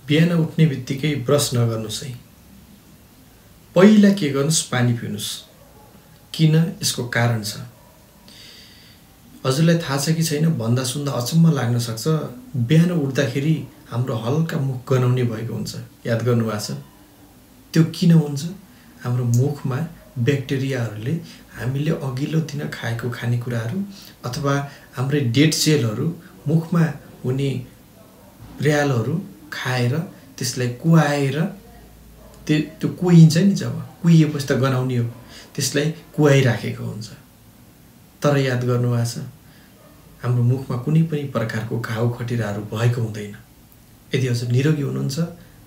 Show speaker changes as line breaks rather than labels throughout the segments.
बिहान उठ्ने बित्तिकै ब्रस नगर्नुस् है। पहिला के गर्नुस्, पानी पिउनुस्। किन, यसको कारण छ। हजुरलाई थाहा छ कि छैन, भन्दा सुन्दा अचम्म लाग्न सक्छ। बिहान उठ्दाखेरि हाम्रो हल्का मुख गनाउने भएको हुन्छ, याद गर्नुभएको छ। त्यो किन हुन्छ? हाम्रो मुखमा ब्याक्टेरियाहरूले हामीले अघिल्लो दिन खाएको खानेकुराहरू अथवा हाम्रो डेड सेलहरू, मुखमा हुने र्यालहरू खाएर त्यसलाई कुहाएर, त्यो कुहिन्छ नि, जब कुहिएपछि त गनाउने हो, त्यसलाई कुहाइराखेको हुन्छ। तर याद गर्नुभएको छ, हाम्रो मुखमा कुनै पनि प्रकारको घाउ खटिराहरू भएको हुँदैन। यदि हजुर निरोगी हुनुहुन्छ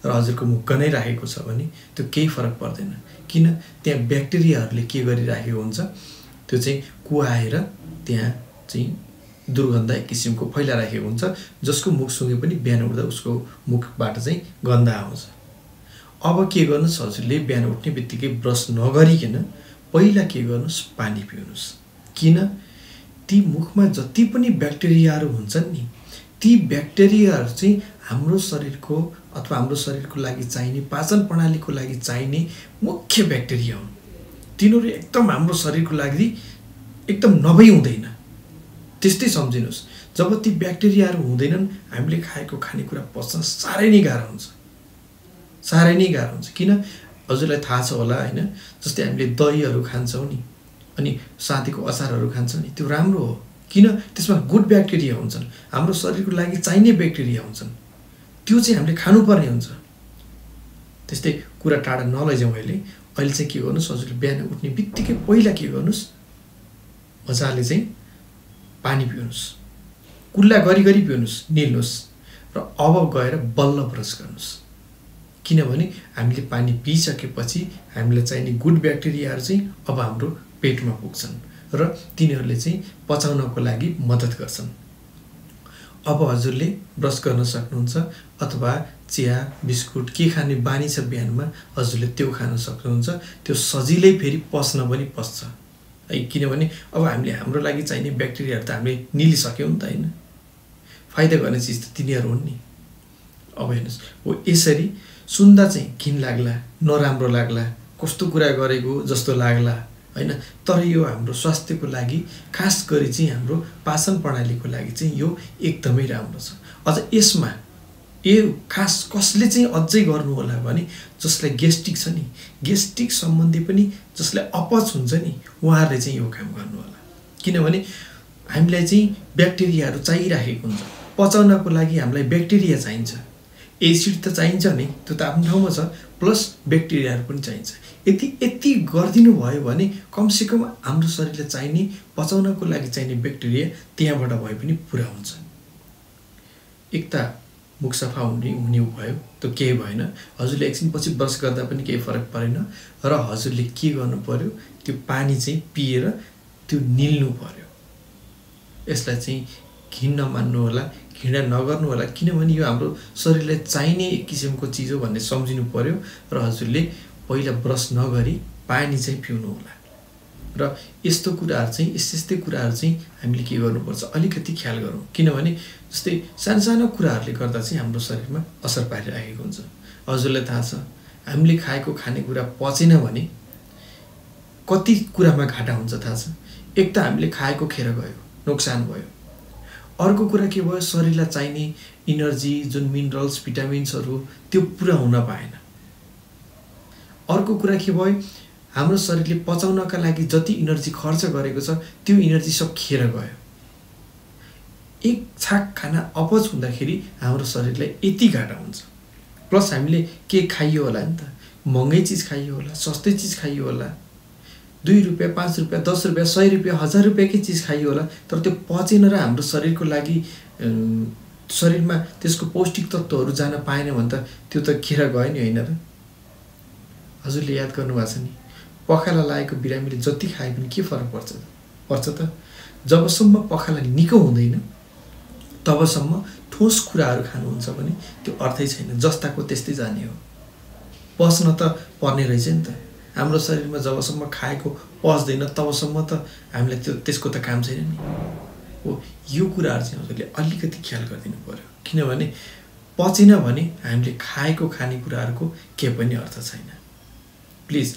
र हजुरको मुख गनाइराखेको छ भने त्यो केही फरक पर्दैन। किन? त्यहाँ ब्याक्टेरियाहरूले के गरिराखेको हुन्छ, त्यो चाहिँ कुहाएर त्यहाँ चाहिँ दुर्गन्ध एक किसिमको फैलाइराखेको हुन्छ, जसको मुख सुँगे पनि बिहान उठ्दा उसको मुखबाट चाहिँ गन्ध आउँछ। अब के गर्नुस्, हजुरले बिहान उठ्ने बित्तिकै ब्रस नगरिकन पहिला के गर्नुस्, पानी पिउनुस्। किन? ती मुखमा जति पनि ब्याक्टेरियाहरू हुन्छन् नि, ती ब्याक्टेरियाहरू चाहिँ हाम्रो शरीरको अथवा हाम्रो शरीरको लागि चाहिने, पाचन प्रणालीको लागि चाहिने मुख्य ब्याक्टेरिया हुन्। तिनीहरू एकदम हाम्रो शरीरको लागि एकदम नभई हुँदैन, त्यस्तै सम्झिनुहोस्। जब ती ब्याक्टेरियाहरू हुँदैनन्, हामीले खाएको खानेकुरा पच्न साह्रै नै गाह्रो हुन्छ, साह्रै नै गाह्रो हुन्छ। किन? हजुरलाई थाहा छ होला हैन, जस्तै हामीले दहीहरू खान्छौँ नि, अनि साथीको अचारहरू खान्छौँ नि, त्यो राम्रो हो। किन? त्यसमा गुड ब्याक्टेरिया हुन्छन्, हाम्रो शरीरको लागि चाहिने ब्याक्टेरिया हुन्छन्, त्यो चाहिँ हामीले खानुपर्ने हुन्छ। त्यस्तै कुरा टाढा नलैजाउँ। अहिले चाहिँ के गर्नुस्, हजुरले बिहान उठ्ने बित्तिकै पहिला के गर्नुस्, मजाले चाहिँ पानी पिउनुस्, कुल्ला गरी पिउनुस्, निल्नुस्, र अब गएर बल्ल ब्रस गर्नुस्। किनभने हामीले पानी पिइसकेपछि हामीलाई चाहिने गुड ब्याक्टेरियाहरू चाहिँ अब हाम्रो पेटमा पुग्छन् र तिनीहरूले चाहिँ पचाउनको लागि मद्दत गर्छन्। अब हजुरले ब्रस गर्न सक्नुहुन्छ, अथवा चिया बिस्कुट के खाने बानी छ बिहानमा, हजुरले त्यो खान सक्नुहुन्छ। त्यो सजिलै फेरि पच्न पनि पच्छ है। किनभने अब हामीले हाम्रो लागि चाहिने ब्याक्टेरियाहरू त हामीले निलिसक्यौँ नि त हैन, फाइदा गर्ने चिज त तिनीहरू हुन् नि। अब हेर्नुहोस्, हो यसरी सुन्दा चाहिँ घिन लाग्ला, नराम्रो लाग्ला, कस्तो कुरा गरेको जस्तो लाग्ला हैन, तर यो हाम्रो स्वास्थ्यको लागि, खास गरी चाहिँ हाम्रो पाचन प्रणालीको लागि चाहिँ यो एकदमै राम्रो छ। अझ यसमा यो खास कसले चाहिँ अझै गर्नु होला भने जसलाई गेस्ट्रिक छ नि, गेस्ट्रिक सम्बन्धी पनि जसलाई अपच हुन्छ नि, उहाँहरूले चाहिँ यो काम गर्नु होला। किनभने हामीलाई चाहिँ ब्याक्टेरियाहरू चाहिरहेको हुन्छ, पचाउनको लागि हामीलाई ब्याक्टेरिया चाहिन्छ। एसिड त चाहिन्छ नै, त्यो त आफ्नो ठाउँमा छ, प्लस ब्याक्टेरियाहरू पनि चाहिन्छ। यति गरिदिनु भयो भने कमसेकम हाम्रो शरीरलाई चाहिने, पचाउनको लागि चाहिने ब्याक्टेरिया त्यहाँबाट भए पनि पुरा हुन्छ। एक त मुख सफा हुने भयो, त्यो केही भएन। हजुरले एकछिनपछि ब्रस गर्दा पनि केही फरक परेन, र हजुरले के गर्नु पर्यो, त्यो पानी चाहिँ पिएर त्यो निल्नु पर्यो। यसलाई चाहिँ घिन नमान्नु होला, घृणा नगर्नु होला, किनभने यो हाम्रो शरीरलाई चाहिने एक किसिमको चिज हो भन्ने सम्झिनु पर्यो। र हजुरले पहिला ब्रस नगरी पानी चाहिँ पिउनु होला। र यस्तो कुराहरू चाहिँ, यस्तै कुराहरू चाहिँ हामीले के गर्नुपर्छ, अलिकति ख्याल गरौँ। किनभने जस्तै सानो कुराहरूले गर्दा चाहिँ हाम्रो शरीरमा असर पारिरहेको हुन्छ। हजुरलाई थाहा छ, हामीले खाएको खानेकुरा पचेन भने कति कुरामा घाटा हुन्छ थाहा छ। एक त हामीले खाएको खेर गयो, नोक्सान भयो। अर्को कुरा के भयो, शरीरलाई चाहिने इनर्जी, जुन मिनरल्स, भिटामिन्सहरू त्यो पुरा हुन पाएन। अर्को कुरा के भयो, हाम्रो शरीरले पचाउनका लागि जति इनर्जी खर्च गरेको छ, त्यो इनर्जी सब खेर गयो। एक छाक खाना अपच हुँदाखेरि हाम्रो शरीरलाई यति घाटा हुन्छ। प्लस हामीले के खाइयो होला नि त, महँगै चिज खाइयो होला, सस्तै चिज खाइयो होला, 2 रुपियाँ 5 रुपियाँ 10 रुपियाँ 100 रुपियाँ 1000 रुपियाँकै चिज खाइयो होला, तर त्यो पचेन र हाम्रो शरीरको लागि शरीरमा त्यसको पौष्टिक तत्त्वहरू जान पाएन भने त त्यो त खेर गयो नि हैन र। हजुरले याद गर्नुभएको छ नि, पखाला लागेको बिरामीले जति खाए पनि के फरक पर्छ त। जबसम्म पखाला निको हुँदैन तबसम्म ठोस कुराहरू खानुहुन्छ भने त्यो अर्थै छैन, जस्ताको त्यस्तै जाने हो। पच्न त पर्ने रहेछ नि त। हाम्रो शरीरमा जबसम्म खाएको पच्दैन तबसम्म त हामीलाई त्यसको त काम छैन नि। हो यो कुराहरू चाहिँ हजुरले अलिकति ख्याल गरिदिनु पर्यो। किनभने पचेन भने हामीले खाएको खानेकुराहरूको केही पनि अर्थ छैन। प्लिज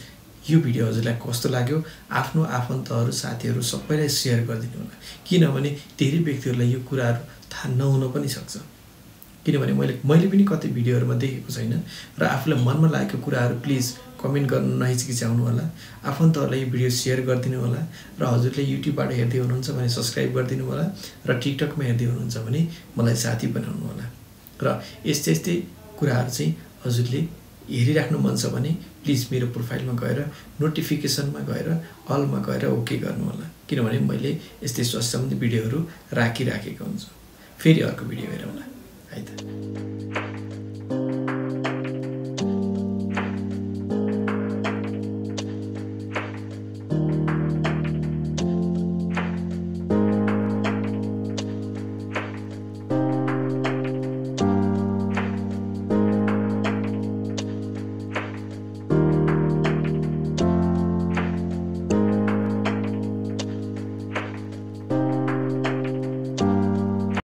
यो भिडियो हजुरलाई कस्तो लाग्यो आफ्नो आफन्तहरू साथीहरू सबैलाई सेयर गरिदिनु होला, किनभने धेरै व्यक्तिहरूलाई यो कुराहरू थाहा नहुन पनि सक्छ। किनभने मैले पनि कति भिडियोहरूमा देखेको छैन र आफूलाई मनमा लागेको कुराहरू प्लिज कमेन्ट गर्न नहिचकिचाउनु होला। आफन्तहरूलाई यो भिडियो सेयर गरिदिनु होला र हजुरले युट्युबबाट हेर्दै हुनुहुन्छ भने सब्स्क्राइब गरिदिनु होला र टिकटकमा हेर्दै हुनुहुन्छ भने मलाई साथी बनाउनु होला। र यस्तै कुराहरू चाहिँ हजुरले हेरिराख्नु मन छ भने प्लिज मेरो प्रोफाइलमा गएर नोटिफिकेसनमा गएर अलमा गएर ओके गर्नु होला, किनभने मैले यस्तै स्वास्थ्य सम्बन्धी भिडियोहरू राखिराखेको हुन्छु। फेरि अर्को भिडियो हेरौँला है त।